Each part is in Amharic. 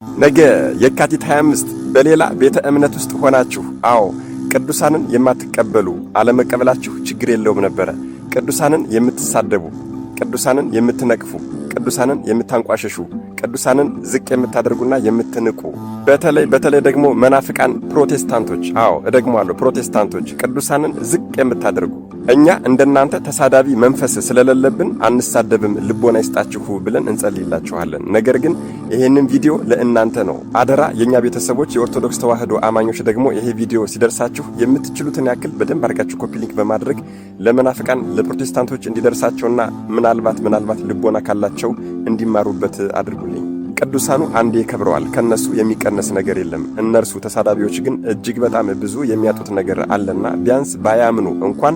ነገ የካቲት 25 በሌላ ቤተ እምነት ውስጥ ሆናችሁ፣ አዎ፣ ቅዱሳንን የማትቀበሉ፣ አለመቀበላችሁ ችግር የለውም ነበረ። ቅዱሳንን የምትሳደቡ፣ ቅዱሳንን የምትነቅፉ፣ ቅዱሳንን የምታንቋሸሹ፣ ቅዱሳንን ዝቅ የምታደርጉና የምትንቁ፣ በተለይ በተለይ ደግሞ መናፍቃን ፕሮቴስታንቶች፣ አዎ፣ እደግመዋለሁ፣ ፕሮቴስታንቶች፣ ቅዱሳንን ዝቅ የምታደርጉ፣ እኛ እንደናንተ ተሳዳቢ መንፈስ ስለሌለብን አንሳደብም፣ ልቦና ይስጣችሁ ብለን እንጸልይላችኋለን። ነገር ግን ይሄንን ቪዲዮ ለእናንተ ነው አደራ። የእኛ ቤተሰቦች የኦርቶዶክስ ተዋህዶ አማኞች ደግሞ ይሄ ቪዲዮ ሲደርሳችሁ የምትችሉትን ያክል በደንብ አድርጋችሁ copy link በማድረግ ለመናፍቃን ለፕሮቴስታንቶች እንዲደርሳቸውና ምናልባት ምናልባት ልቦና ካላቸው እንዲማሩበት አድርጉልኝ። ቅዱሳኑ አንዴ ከብረዋል፣ ከነሱ የሚቀነስ ነገር የለም። እነርሱ ተሳዳቢዎች ግን እጅግ በጣም ብዙ የሚያጡት ነገር አለና ቢያንስ ባያምኑ እንኳን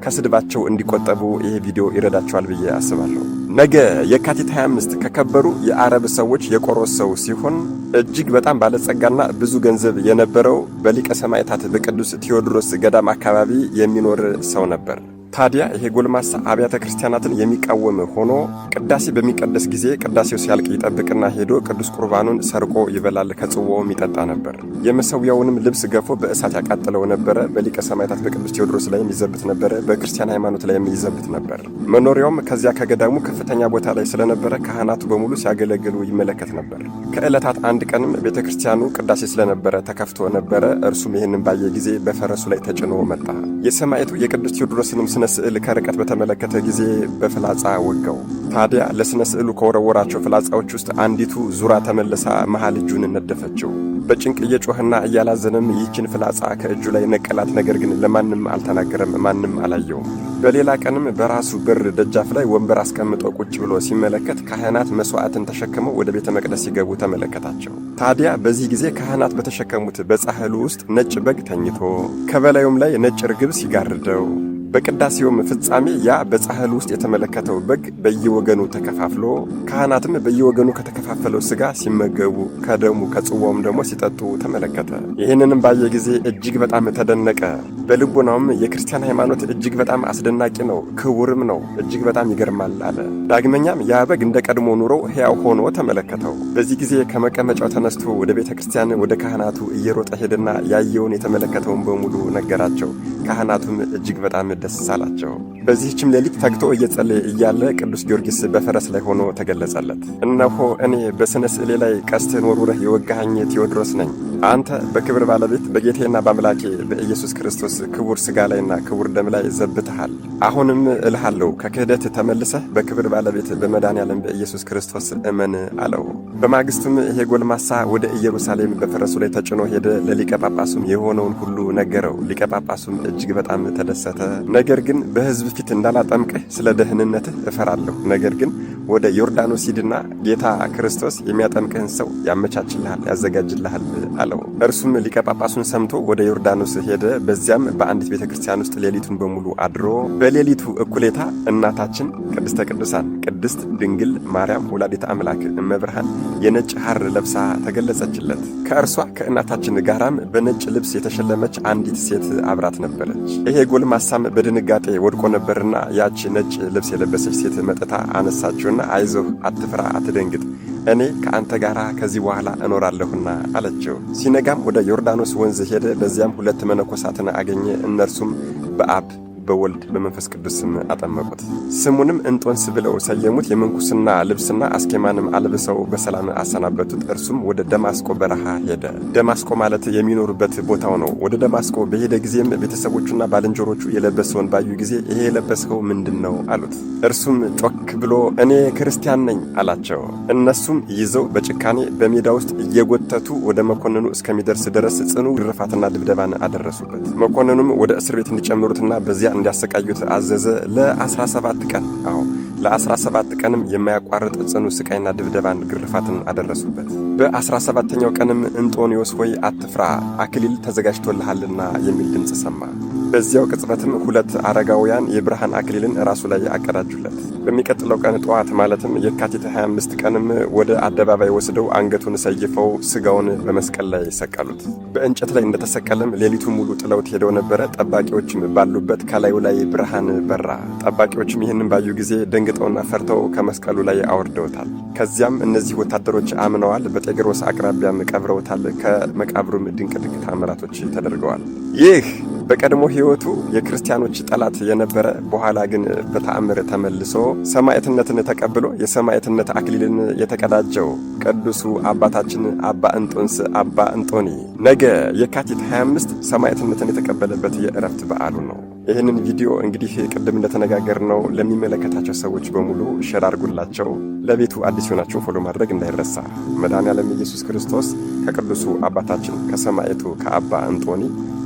ከስድባቸው እንዲቆጠቡ ይሄ ቪዲዮ ይረዳቸዋል ብዬ አስባለሁ። ነገ የካቲት 25 ከከበሩ የአረብ ሰዎች የቆሮስ ሰው ሲሆን እጅግ በጣም ባለጸጋና ብዙ ገንዘብ የነበረው በሊቀ ሰማዕታት በቅዱስ ቴዎድሮስ ገዳም አካባቢ የሚኖር ሰው ነበር። ታዲያ ይሄ ጎልማሳ አብያተ ክርስቲያናትን የሚቃወም ሆኖ ቅዳሴ በሚቀደስ ጊዜ ቅዳሴው ሲያልቅ ይጠብቅና ሄዶ ቅዱስ ቁርባኑን ሰርቆ ይበላል፣ ከጽዋውም ይጠጣ ነበር። የመሰዊያውንም ልብስ ገፎ በእሳት ያቃጥለው ነበረ። በሊቀ ሰማዕታት በቅዱስ ቴዎድሮስ ላይም ይዘብት ነበረ። በክርስቲያን ሃይማኖት ላይም ይዘብት ነበር። መኖሪያውም ከዚያ ከገዳሙ ከፍተኛ ቦታ ላይ ስለነበረ ካህናቱ በሙሉ ሲያገለግሉ ይመለከት ነበር። ከዕለታት አንድ ቀንም ቤተ ክርስቲያኑ ቅዳሴ ስለነበረ ተከፍቶ ነበረ። እርሱም ይህንን ባየ ጊዜ በፈረሱ ላይ ተጭኖ መጣ። የሰማዕቱ የቅዱስ ቴዎድሮስንም ስነ ስዕል ከርቀት በተመለከተ ጊዜ በፍላጻ ወጋው። ታዲያ ለስነ ስዕሉ ከወረወራቸው ፍላጻዎች ውስጥ አንዲቱ ዙራ ተመልሳ መሃል እጁን ነደፈችው። በጭንቅ እየጮኸና እያላዘነም ይህችን ፍላጻ ከእጁ ላይ ነቀላት። ነገር ግን ለማንም አልተናገረም፣ ማንም አላየውም። በሌላ ቀንም በራሱ በር ደጃፍ ላይ ወንበር አስቀምጦ ቁጭ ብሎ ሲመለከት ካህናት መስዋዕትን ተሸክመው ወደ ቤተ መቅደስ ሲገቡ ተመለከታቸው። ታዲያ በዚህ ጊዜ ካህናት በተሸከሙት በጻሕሉ ውስጥ ነጭ በግ ተኝቶ ከበላዩም ላይ ነጭ ርግብ ሲጋርደው፣ በቅዳሴውም ፍጻሜ ያ በጻሕል ውስጥ የተመለከተው በግ በየወገኑ ተከፋፍሎ ካህናትም በየወገኑ ከተከፋፈለው ስጋ ሲመገቡ ከደሙ ከጽዋውም ደግሞ ሲጠጡ ተመለከተ። ይህንንም ባየ ጊዜ እጅግ በጣም ተደነቀ። በልቡናውም የክርስቲያን ሃይማኖት እጅግ በጣም አስደናቂ ነው፣ ክቡርም ነው፣ እጅግ በጣም ይገርማል አለ። ዳግመኛም ያ በግ እንደ ቀድሞ ኑሮው ሕያው ሆኖ ተመለከተው። በዚህ ጊዜ ከመቀመጫው ተነስቶ ወደ ቤተ ክርስቲያን ወደ ካህናቱ እየሮጠ ሄደና ያየውን የተመለከተውን በሙሉ ነገራቸው። ካህናቱም እጅግ በጣም ደስ አላቸው። በዚህችም ሌሊት ተግቶ እየጸለየ እያለ ቅዱስ ጊዮርጊስ በፈረስ ላይ ሆኖ ተገለጸለት። እነሆ እኔ በስነ ስዕሌ ላይ ቀስትህን ወርውረህ የወጋኸኝ ቴዎድሮስ ነኝ። አንተ በክብር ባለቤት በጌታዬና በአምላኬ በኢየሱስ ክርስቶስ ክቡር ሥጋ ላይና ክቡር ደም ላይ ዘብተሃል። አሁንም እልሃለሁ ከክህደት ተመልሰህ በክብር ባለቤት በመድኃኔዓለም በኢየሱስ ክርስቶስ እመን አለው። በማግስቱም ይሄ ጎልማሳ ወደ ኢየሩሳሌም በፈረሱ ላይ ተጭኖ ሄደ። ለሊቀ ጳጳሱም የሆነውን ሁሉ ነገረው። ሊቀ ጳጳሱም እጅግ በጣም ተደሰተ። ነገር ግን በሕዝብ ፊት እንዳላጠምቅህ ስለ ደህንነትህ እፈራለሁ። ነገር ግን ወደ ዮርዳኖስ ሂድና ጌታ ክርስቶስ የሚያጠምቅህን ሰው ያመቻችልሃል፣ ያዘጋጅልሃል አለው። እርሱም ሊቀ ጳጳሱን ሰምቶ ወደ ዮርዳኖስ ሄደ። በዚያም በአንዲት ቤተ ክርስቲያን ውስጥ ሌሊቱን በሙሉ አድሮ በሌሊቱ እኩሌታ እናታችን ቅድስተ ቅዱሳን ቅድስት ድንግል ማርያም ወላዲተ አምላክ እመብርሃን የነጭ ሐር ለብሳ ተገለጸችለት። ከእርሷ ከእናታችን ጋራም በነጭ ልብስ የተሸለመች አንዲት ሴት አብራት ነበረች። ይሄ ጎልማሳም በድንጋጤ ወድቆ ነበርና ያች ነጭ ልብስ የለበሰች ሴት መጥታ አነሳችውና አይዞህ፣ አትፍራ፣ አትደንግጥ፣ እኔ ከአንተ ጋር ከዚህ በኋላ እኖራለሁና አለችው። ሲነጋም ወደ ዮርዳኖስ ወንዝ ሄደ። በዚያም ሁለት መነኮሳትን አገኘ። እነርሱም በአብ በወልድ በመንፈስ ቅዱስ ስም አጠመቁት። ስሙንም እንጦንስ ብለው ሰየሙት። የምንኩስና ልብስና አስኬማንም አልብሰው በሰላም አሰናበቱት። እርሱም ወደ ደማስቆ በረሃ ሄደ። ደማስቆ ማለት የሚኖሩበት ቦታው ነው። ወደ ደማስቆ በሄደ ጊዜም ቤተሰቦቹና ባልንጀሮቹ የለበሰውን ባዩ ጊዜ ይሄ የለበስኸው ምንድን ነው አሉት። እርሱም ጮክ ብሎ እኔ ክርስቲያን ነኝ አላቸው። እነሱም ይዘው በጭካኔ በሜዳ ውስጥ እየጎተቱ ወደ መኮንኑ እስከሚደርስ ድረስ ጽኑ ግርፋትና ድብደባን አደረሱበት። መኮንኑም ወደ እስር ቤት እንዲጨምሩትና በዚያ እንዲያሰቃዩት አዘዘ። ለ17 ቀን፣ አዎ፣ ለ17 ቀንም የማያቋርጥ ጽኑ ስቃይና ድብደባን ግርፋትን አደረሱበት። በ17ኛው ቀንም እንጦንዮስ ሆይ አትፍራ፣ አክሊል ተዘጋጅቶልሃልና የሚል ድምፅ ሰማ። በዚያው ቅጽበትም ሁለት አረጋውያን የብርሃን አክሊልን ራሱ ላይ አቀዳጁለት። በሚቀጥለው ቀን ጠዋት ማለትም የካቲት 25 ቀንም ወደ አደባባይ ወስደው አንገቱን ሰይፈው ስጋውን በመስቀል ላይ ሰቀሉት። በእንጨት ላይ እንደተሰቀለም ሌሊቱ ሙሉ ጥለውት ሄደው ነበረ። ጠባቂዎችም ባሉበት ከላዩ ላይ ብርሃን በራ። ጠባቂዎችም ይህንን ባዩ ጊዜ ደንግጠውና ፈርተው ከመስቀሉ ላይ አወርደውታል። ከዚያም እነዚህ ወታደሮች አምነዋል። በጤግሮስ አቅራቢያም ቀብረውታል። ከመቃብሩም ድንቅ ድንቅ ተአምራቶች ተደርገዋል። ይህ በቀድሞ ሕይወቱ የክርስቲያኖች ጠላት የነበረ በኋላ ግን በተአምር ተመልሶ ሰማዕትነትን ተቀብሎ የሰማዕትነት አክሊልን የተቀዳጀው ቅዱሱ አባታችን አባ እንጦንስ አባ እንጦኒ ነገ የካቲት 25 ሰማዕትነትን የተቀበለበት የእረፍት በዓሉ ነው። ይህንን ቪዲዮ እንግዲህ ቅድም እንደተነጋገርነው ለሚመለከታቸው ሰዎች በሙሉ share አድርጉላቸው። ለቤቱ አዲስ የሆናችሁ follow ማድረግ እንዳይረሳ። መድኃኔዓለም ኢየሱስ ክርስቶስ ከቅዱሱ አባታችን ከሰማዕቱ ከአባ እንጦኒ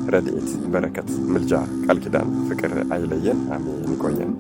ረድኤት፣ በረከት፣ ምልጃ፣ ቃል ኪዳን፣ ፍቅር አይለየን። አሜን። ይቆየን።